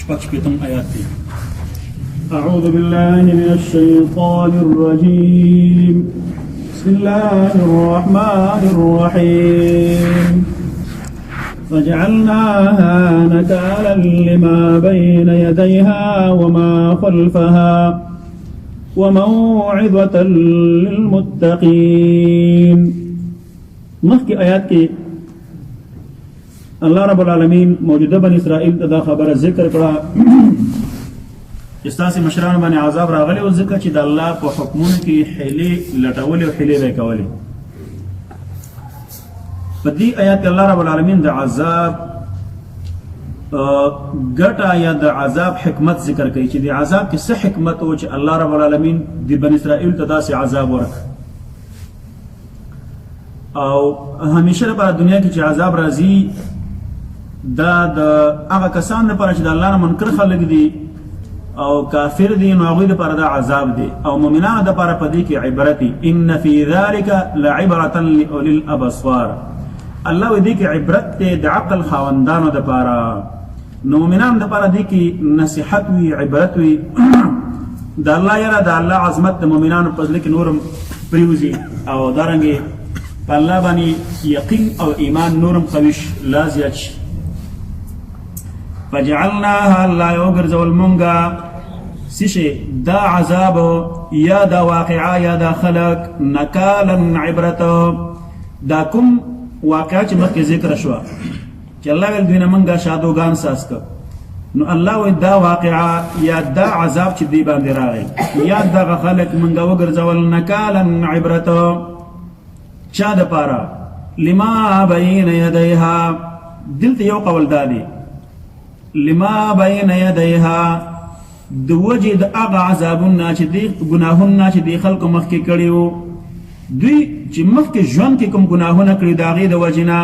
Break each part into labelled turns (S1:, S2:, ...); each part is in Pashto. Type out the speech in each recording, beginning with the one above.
S1: شپږ شپېتم آیات دی.
S2: أعوذ بالله من الشيطان الرجيم. بسم الله الرحمن الرحيم. فجعلناها نكالا لما بين يديها وما خلفها وموعظة للمتقين. مخکې آیات کې الله رب العالمین موجوده بن اسرائیل ته دا خبره ذکر کړه چې ستاسو مشرانو باندې عذاب راغلی او ځکه چې د الله په حکمونو کې حیلې لټولې او حیلې به کولې. په دې آیات کې الله رب العالمین د عذاب ګټه یا د عذاب حکمت ذکر کوي چې د عذاب کې څه حکمت و چې الله رب العالمین د بن اسرائیل ته داسې عذاب ورک. او همیشه لپاره دنیا کې چې عذاب راځي، دا د هغه کسان لپاره چې د الله نه منکر خلک دي او کافر دي، نو هغوی لپاره دا عذاب دی، او مؤمنانو لپاره په دې کې عبرت دی. ان فی ذلک لعبرة لاولی الابصار. الله وی دې کې عبرت دی د عقل خاوندانو لپاره. نو مؤمنانو لپاره دې کې نصیحت وي، عبرت وي، د الله یره، د الله عظمت د مؤمنانو په زړه کې نورم پریوزي، او دارنګه په الله باندې یقین او ایمان نورم قوي شي، لا زیات شي. فجعلناها، الله یو ګرځول مونږه سشي دا عذاب یا دا واقعا یا دا خلق، نکالا عبرت. دا کوم واقعا چې مخکې ذکر شو چې الله ویل دوی نه مونږه شادوګان ساز ک، نو الله وی دا واقعا یا دا عذاب چې دی باندې راغی یا دغه خلق مونږه وګرځول نکالا عبرت. چا د پاره؟ لما بین یدیها. دلته یو قول دادی، لما بین یدیها، د وجې د هغه عذابونه چې دی ګناهونه چې دی خلکو مخکې کړي وو، دوی چې مخکې ژوند کې کوم ګناهونه کړي د هغې د وجې نه،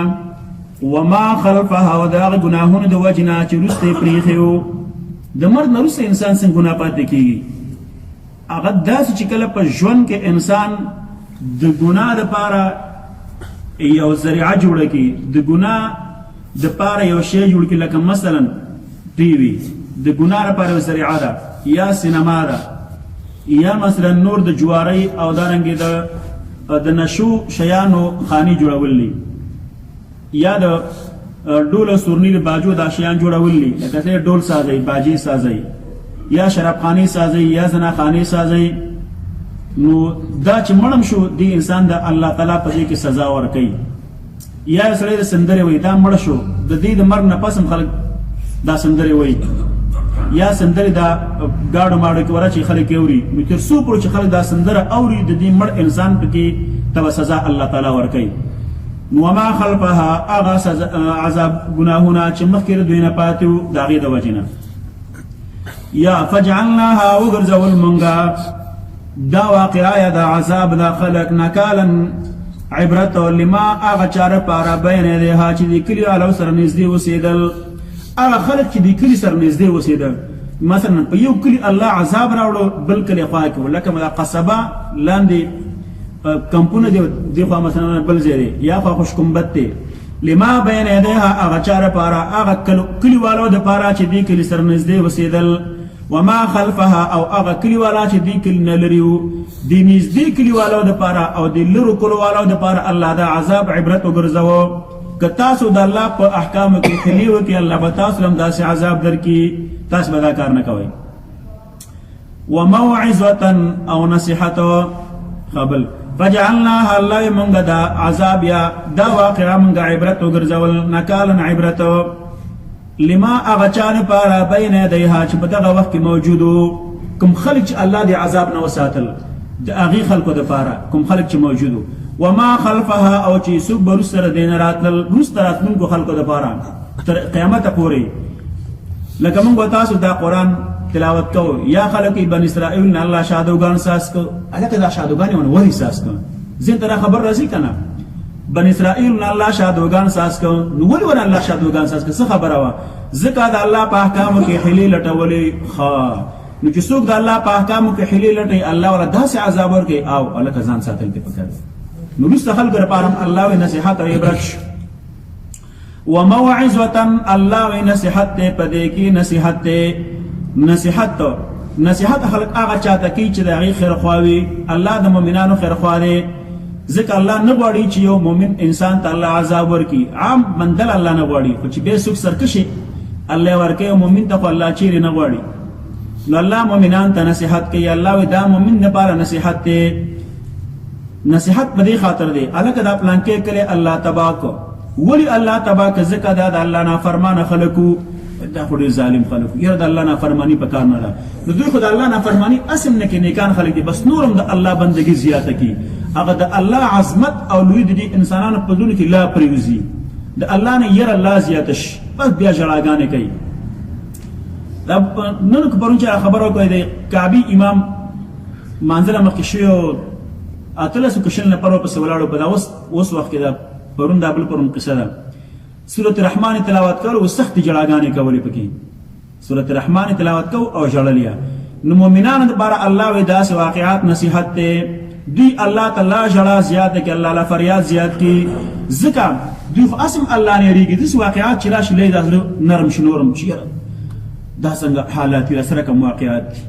S2: وما خلفها، او د هغه ګناهونو د وجې نه چې وروسته یې پرېښي وو. د مرګ نه وروسته انسان څنګه ګناه پاتې کېږي؟ هغه داسې چې کله په ژوند کې انسان د ګناه دپاره یو ذریعه جوړه کړي، د ګناه دپاره یو شی جوړ کړي، لکه مثلا ټي وي د ګناه لپاره یو ذریعه ده، یا سینما ده، یا مثلا نور د جوارۍ او دارنګې د نشو شیانو خاني جوړول دي، یا د ډول او سورنی د باجو دا شیان جوړول دي، لکه څه ډول سازي، باجی سازي، یا شرابخانې سازي، یا زناخانې سازي. نو دا چې مړم شو دی انسان د الله تعالی په دې کې سزا ورکوي. یا سړی د سندرې وایي، دا مړ شو، د دې د مرګ نه پس هم خلک دا سندرې وایي، یا سندرې دا گاډو ماډو کې ورچې خلک اوري، نو تر څو پورې چې خلک دا سندره اوري د دې مړ انسان پکې ته سزا الله تعالی ورکوي. وما خلفها، هغه عذاب ګناهونه چې مخکې له دوی نه پاتې وو د هغې د وجې نه. یا فجعلناها، وګرځول مونږه دا واقعا یا دا عذاب دا خلق نکالا عبرت لما هغه چا لپاره بین یدیها چې د کلي والو سره نږدې اوسېدل، هغه خلک چې د کلي سره نږدې اوسېدل. مثلا په یو کلي الله عذاب راوړو، بل کلي خوا کې، لکه قصبه لاندې کمپونه دی، دی خوا مثلا بل ځای دی، یا خوا خوشکمبت دی. لما بین یدیها، هغه چا لپاره، هغه کلیوالو دپاره چې دې کلي سره نږدې اوسېدل، وما خلفها، او هغه کلیوالا چې دې کلي نه لري وو، د نږدې کلیوالو دپاره او د لرو کلیوالو دپاره الله دا عذاب عبرت وګرځوه. که تاسو د الله په احکامو کې حیلې وکړئ، الله به تاسو هم داسې عذاب درکړي، تاسو به دا کار نه کوئ. وموعظه او نصيحت قبل فجعلناها، الله مونږ دا عذاب یا دا واقعا مونږ عبرت وګرځول، نکالا عبرت لما هغه چا لپاره بین یدیها چې په دغه وخت کې موجودو، کوم خلک چې الله دې عذاب نه وساتل د هغې خلکو دپاره، کوم خلک چې موجودو، وما خلفها، او چې څوک به وروسته له دې نه راتلل، وروسته راتلونکو خلکو دپاره تر قیامته پورې. لکه موږ تاسو دا قرآن تلاوت کوو، یا خلک بن اسرائیل نه الله شادوګان ساز کو، هلکه دا شادوګان یې ونه ولې ساز کو؟ ذهن ته دا خبر راځي که نه؟ بن اسرائیل نه الله شادوګان ساز کو، نو ولې ونه الله شادوګان ساز کو؟ څه خبره وه؟ ځکه د الله په احکامو کې حیلې لټولې. ښه، نو چې څوک د الله په احکامو کې حیلې لټوي، الله ولا داسې عذاب ورکوي. او هلکه ځان ساتل دې پکار. نو وروسته خلکو لپاره هم الله وایي نصیحت او عبرت شو. وموعظه الله وی نصیحت ته پدې کې نصیحت ته نصیحت نصیحت خلق هغه چاته کوي چې د هغې خیرخوا وي. الله د مؤمنانو خیرخوا دی، ځکه الله نه غواړي چې یو مؤمن انسان ته الله عذاب ورکړي. عام بندل الله نه غواړي، خو چې بیا څوک سرکشي الله ورکوي، مؤمن ته خو الله چیرې نه غواړي. نو الله مؤمنان ته نصیحت کوي. الله وی دا مؤمن لپاره نصیحت دی. نصیحت په دې خاطر دی الکه دا پلان کې کړي الله تبا کو. ولی الله تبا کو؟ ځکه دا د الله نافرمانه خلکو، دا خو ډېر ظالم خلکو، یاره د الله نافرمانی په کار نه ده. نو دوی خو د الله نافرمانی اسم نه کې نیکان خلک دي، بس نورم د الله بندگی زیاته کی، هغه د الله عظمت او لوی د دې انسانانو په زړونو کې لا پریوزي، د الله نه یره لا زیاته شي، بس بیا ژړاګانې کوي. دا نن که پرون چې خبره وکړه د کعبي امام مانځله مخکې شوی او 18 که 20 نفرو پسې ولاړو، په دا اوس اوس وخت کې دا پرون دا بل پرون قصه ده. سورة رحمان تلاوت کول او سختې ژړاګانې کولې پکې، سورة رحمان تلاوت کو او ژړل یې. نو مؤمنانو دپاره الله وایي داسې واقعات نصیحت دی، دوی الله ته لا ژړا زیاته کړي، الله لا فریاد زیات کړي، ځکه دوی خو اسم الله نه یریږي. داسې واقعات چې راشي لږ دا زړه نرم شي، نورم شي، یاره دا څنګه حالات دي، سره کوم واقعات دي.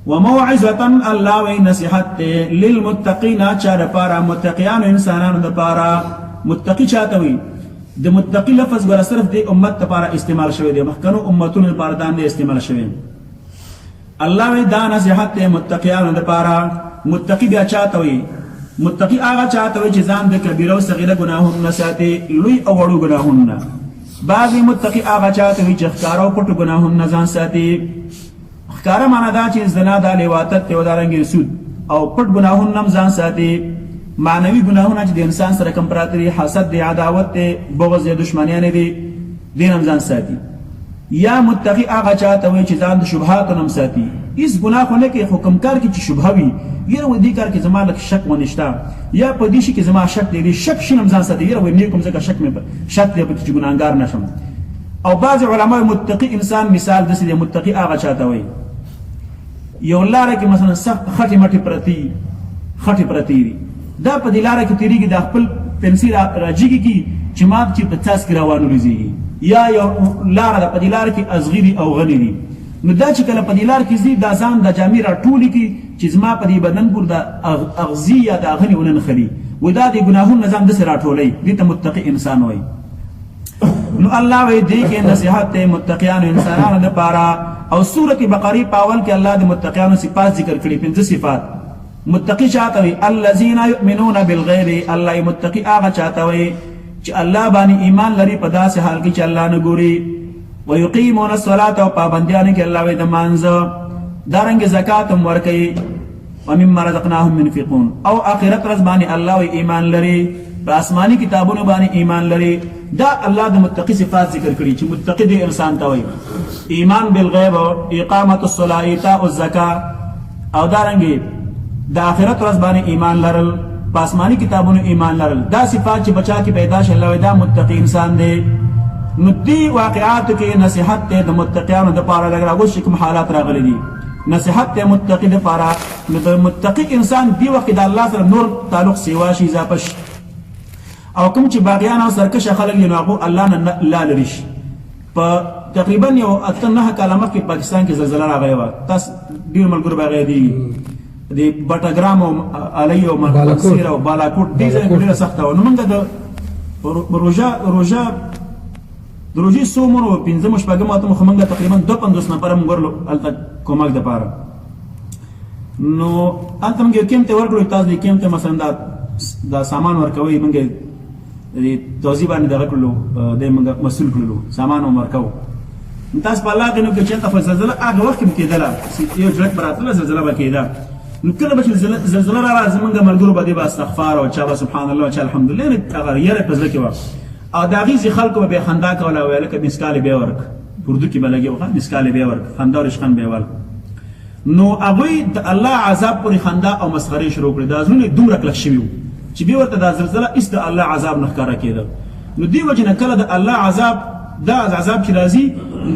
S2: وموعظه الله وی نصیحت ته للمتقین، چا لپاره؟ متقیانو انسانانو لپاره. متقی چاته وي؟ د متقی لفظ ګوره صرف د امت لپاره استعمال شوی دی، مخکنو امتونو لپاره دا نه استعمال شوی. الله وی دا نصیحت ته متقیانو لپاره. متقی بیا چاته وي؟ متقی هغه چاته وي چې ځان د کبیره او صغیره ګناهونو نه ساتي، لوی او وړو ګناهونو نه. بعضې متقی هغه چاته وي چې ښکاره او پټو ګناهونو نه ځان ساتي. ښکاره معنا دا چې زنا دا لیواتت دی او دارنګې سود او پټ ګناهونه هم ځان ساتي. معنوي ګناهونه چې د انسان سره کوم پراته دي، حسد دی، عداوت دی، بغض دی، دښمنیانې دي، دې هم ځان ساتي. یا متقی هغه چاته وایي چې ځان د شبهاتو نه هم ساتي، هیڅ ګناه خو نه کوي، خو کوم کار کې چې شبهه وي، یاره وایي دې کار کې زما لږ شک ونشته، یا په دې شي کې زما شک دی، دې شک شي نه هم ځان ساتي، یاره وایي نه کوم ځکه شک مې شک دی پکې چې ګناهګار نه شم. او بعض علما متقی انسان مثال داسې دی، متقی هغه چاته وایي یو لاره کې مثلا سخت خټې مټې پرتې، خټې پرتې دي، دا په دې لاره کې تېرېږي، دا خپل پنسي راجیږي کی چې مات چې په څاڅ کې روانو ریزېږي، یا یو لاره ده په دې لاره کې ازغي دي او غني دي، نو دا چې کله په دې لار کې ځي دا ځان د جامې راټولې کړي چې زما په دې بدن پور د اغزي یا د غني ونه نښلي، و دا د ګناهونو نه ځان داسې راټولوي، دې ته متقي انسان وایي. نو الله وی دې کې نصیحت ته متقیانو انسانانو لپاره. او سورته بقره په اول کې الله د متقیانو صفات ذکر کړي، پنځه صفات. متقی چاته وي؟ الذين يؤمنون بالغیب. الله متقی هغه چاته وي چې الله باندې ایمان لري په داسې حال کې چې الله نه ګوري. ويقيمون الصلاه، او پابندیان کې الله وی د مانځه، دارنګ زکات هم ورکوي. ومما رزقناهم ينفقون، او اخرت ورځ باندې الله وی ایمان لري، په آسماني کتابونو باندې ایمان لري. دا الله د متقی صفات ذکر کړي چې متقی دی انسان ته وایي ایمان بالغیب، اقامت الصلاه، ایتاء الزکاه، او دارنګي د آخرت ورځ باندې ایمان لرل، په آسماني کتابونو ایمان لرل. دا صفات چې بچا کې پیدا شي الله دا متقی انسان دی. نو دی واقعات کې نصیحت ته د متقیانو د پاره لګ راغوش کوم حالات راغلي دي، نصیحت ته متقی د پاره. نو د متقی انسان دی وخت د الله سره نور تعلق سیوا شي، اضافه شي، او کوم چې باغیان او سرکشه خلک دي نو هغه الله نه لا لري شي. په تقریبا یو 8 9 کاله مخکې پاکستان کې زلزله راغلې وه، تاسو ډېر ملګرو به هغه یادېږي، د بټګرام او علی او منصیر او بالاکوټ دې ځای کې ډېره سخته وه. نو موږ د روژه د روژې څو مونو پنځمو شپږمو اتمو خو موږ تقریبا 52 نفره موږ ورلو هلته کومک دپاره. نو هلته موږ یو کیمپ ته ورکړو، تاسو دې کیمپ ته مثلا دا دا سامان ورکوئ، موږ د توزیع باندې دغه کړلو، دی موږ مسؤل کړلو، سامان هم ورکوو. تاسو په الله کې نو کې چې ته زلزله هغه وخت کې کېدله، یو جړک به راتله زلزله به کېده، نو کله به چې زلزله را زمونږ ملګرو به دې به استغفار او چا به سبحان الله او چا الحمدلله، هغه یره په زړه کې وه. او د هغې ځي خلکو به بیا خندا کوله، ویل که مسکال یې بیا ورک، اردو کې به لګي وخه مسکال یې بیا ورک، خندا او رشخند به یې ورک. نو هغوی د الله عذاب پورې خندا او مسخرې شروع کړې، دا زړونه دومره کلک شوي وو چې بیا ورته دا زلزله هېڅ د الله عذاب نه ښکاره کېده. نو دې وجې نه کله د الله عذاب، دا عذاب چې راځي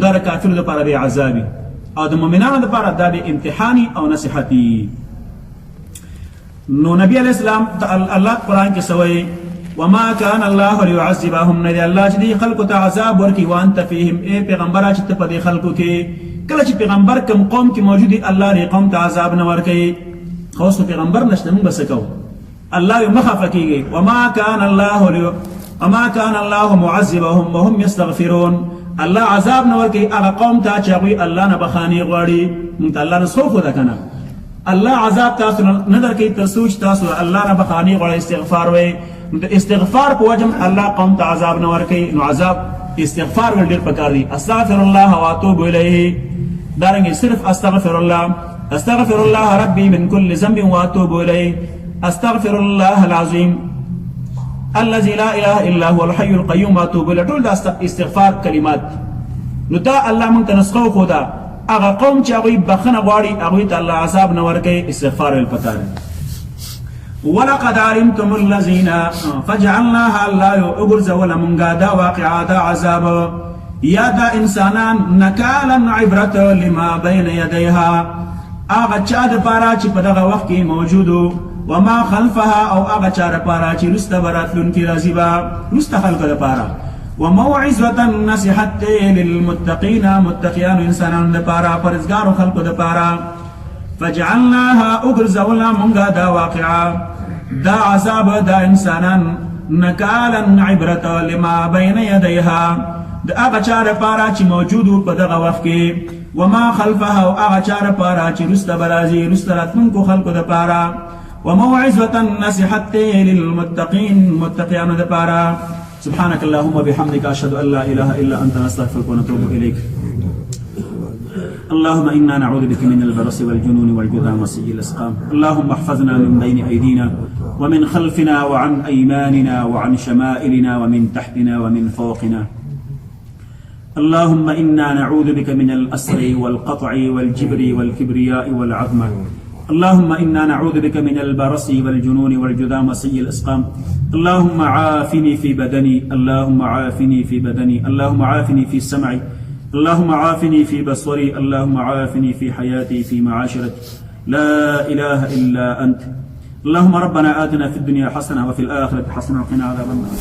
S2: دا د کافرو لپاره بیا عذابي او د مؤمنانو لپاره دا به امتحاني او نصیحتي. نو نبی علیہ السلام ته الله قرآن کې سوی وما كان الله ليعذبهم، نه دی الله چې دی خلکو ته عذاب ورکي، وانت فيهم، اے پیغمبر چې ته په دې خلکو کې. کله چې پیغمبر کم قوم کې موجود دی، الله دې قوم ته عذاب نه ورکي. خو اوس پیغمبر نشته، موږ بس کوو. الله یې مخه فکیږي. وما كان الله معذبهم وهم يستغفرون. الله عذاب نه ورکي هغه قوم ته چې هغوی الله نه بخانې غواړي. موږ ته الله نه څه وښوده که نه؟ الله عذاب تاسو نه درکوي تر څو چې تاسو الله نه بخانې غواړئ، استغفار وایئ. نو د استغفار په وجه الله قوم ته عذاب نه ورکوي. نو عذاب استغفار ول ډېر پکار دي. استغفر الله واتوب الیه. دارنګه صرف استغفر الله، استغفر الله ربي من كل ذنب واتوب الیه، استغفر الله العظیم الذي لا اله الا هو الحي القيوم واتوب الیه. ټول د استغفار کلمات. نو دا الله مونږ ته نسخه وښوده، هغه قوم چې هغوی بخښنه غواړي هغوی ته الله عذاب نه ورکوي. استغفار ویل پکار. ولقد علمتم الذين فجعلناها، الله یو وګرځوله مونږه دا واقعا، دا عذاب یا دا انسانان، نکالا عبرت لما بین یدیها، هغه چا د پاره چې په دغه وخت کې موجودو، وما خلفها، او هغه چا د پاره چې وروسته به راتلونکي راځي به وروسته خلکو د پاره، وموعظة نصیحت للمتقین، متقیانو انسانانو د پاره، پرهېزګارو خلکو د پاره. فجعلناها، وګرځوله مونږه دا واقعا، دا عذاب، دا انسانان، نکالا عبرت لما بین یدیها، د هغه چا لپاره چې موجود په دغه وخت کې، وما خلفها، او هغه چا لپاره چې وروسته به راځي، وروسته راتلونکو خلکو دپاره، وموعظة نصیحت للمتقین، متقیانو دپاره. سبحانك اللهم وبحمدك، أشهد أن لا إله إلا أنت، نستغفرك ونتوب إليك. اللهم إنا نعوذ بك من البرص والجنون والجذام وسيء الأسقام. اللهم احفظنا من بين أيدينا ومن خلفنا وعن أيماننا وعن شمائلنا ومن تحتنا ومن فوقنا. اللهم إنا نعوذ بك من الأسر والقطع والجبر والكبرياء والعظمة. اللهم إنا نعوذ بك من البرص والجنون والجذام وسيء الأسقام. اللهم عافني في بدني، اللهم عافني في بدني، اللهم عافني في سمعي، اللهم عافني في بصري، اللهم عافني في حياتي، في معاشرتي. لا إله إلا أنت. اللهم ربنا آتنا في الدنيا حسنة وفي الآخرة حسنة وقنا عذاب النار.